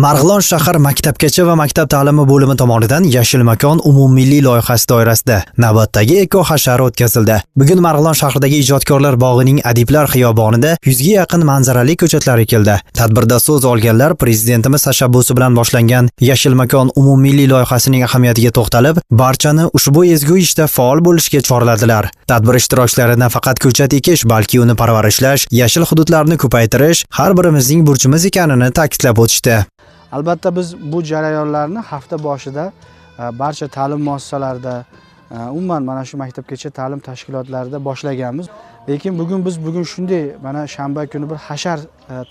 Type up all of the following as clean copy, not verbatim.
Marg'ilon shahar maktabgacha va maktab ta'limi bo'limi tomonidan Yashil makon umummilliy loyihasi doirasida navbatdagi eko hashar o'tkazildi. Bugun Marg'ilon shahridagi Ijodkorlar bog'ining Adiblar xiyobonida 100 ga yaqin manzarali ko'chatlar ekildi. Tadbirda so'z olganlar prezidentimiz tashabbusi bilan boshlangan Yashil makon umummilliy loyihasining ahamiyatiga to'xtalib, barchani ushbu ezgu ishda faol bo'lishga chorladilar. Tadbir ishtirokchilari nafaqat ko'chat ekish, balki uni parvarishlash, yashil hududlarni ko'paytirish har birimizning burchimiz ekanini ta'kidlab o'tishdi. Albatta, biz bu jarayonlarni hafta boshida barcha ta'lim muassasalarida, umuman mana shu maktabgacha ta'lim tashkilotlarida boshlaganmiz. Lekin bugun biz bugun shunday mana shanba kuni bir hashar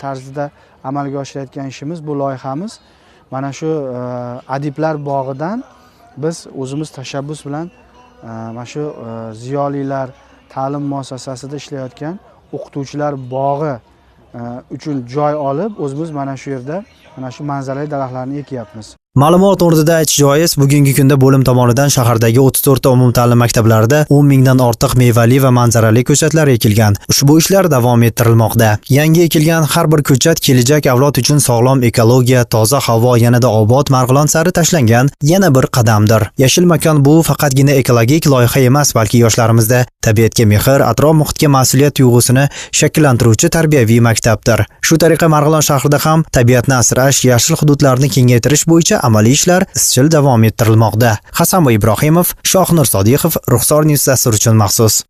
tarzida amalga oshirayotgan ishimiz, bu loyihamiz mana shu Adiblar bog'idan biz o'zimiz tashabbus bilan mana shu ziyolilar ta'lim muassasasida ishlayotgan o'qituvchilar bog'i uchun joy olib, o'zimiz mana shu yerda mana shu manzarali daraxtlarni ekyapmiz. Ma'lumot o'rnida aytish joiz, bugungi kunda bo'lim tomonidan shahardagi 34 ta umumta'lim maktablarida 10 mingdan ortiq mevali va manzarali ko'chatlar ekilgan. Ushbu ishlar davom ettirilmoqda. Yangi ekilgan har bir ko'chat kelajak avlod uchun sog'lom ekologiya, toza havo, yanada obod Marg'ilon sari tashlangan yana bir qadamdir. Yashil makon bu faqatgina ekologik loyiha emas, balki yoshlarimizda tabiatga mehr, atrof muhitga mas'uliyat tuyg'usini shakllantiruvchi tarbiyaviy maktabdir. Shu tariqa Marg'ilon shahrida ham tabiatni asrash, yashil hududlarni kengaytirish bo'yicha amaliy ishlar izchil davom ettirilmoqda. Hasanboy Ibrohimov, Shohnur Sodiqov, Ruxsor News dasturi uchun maxsus.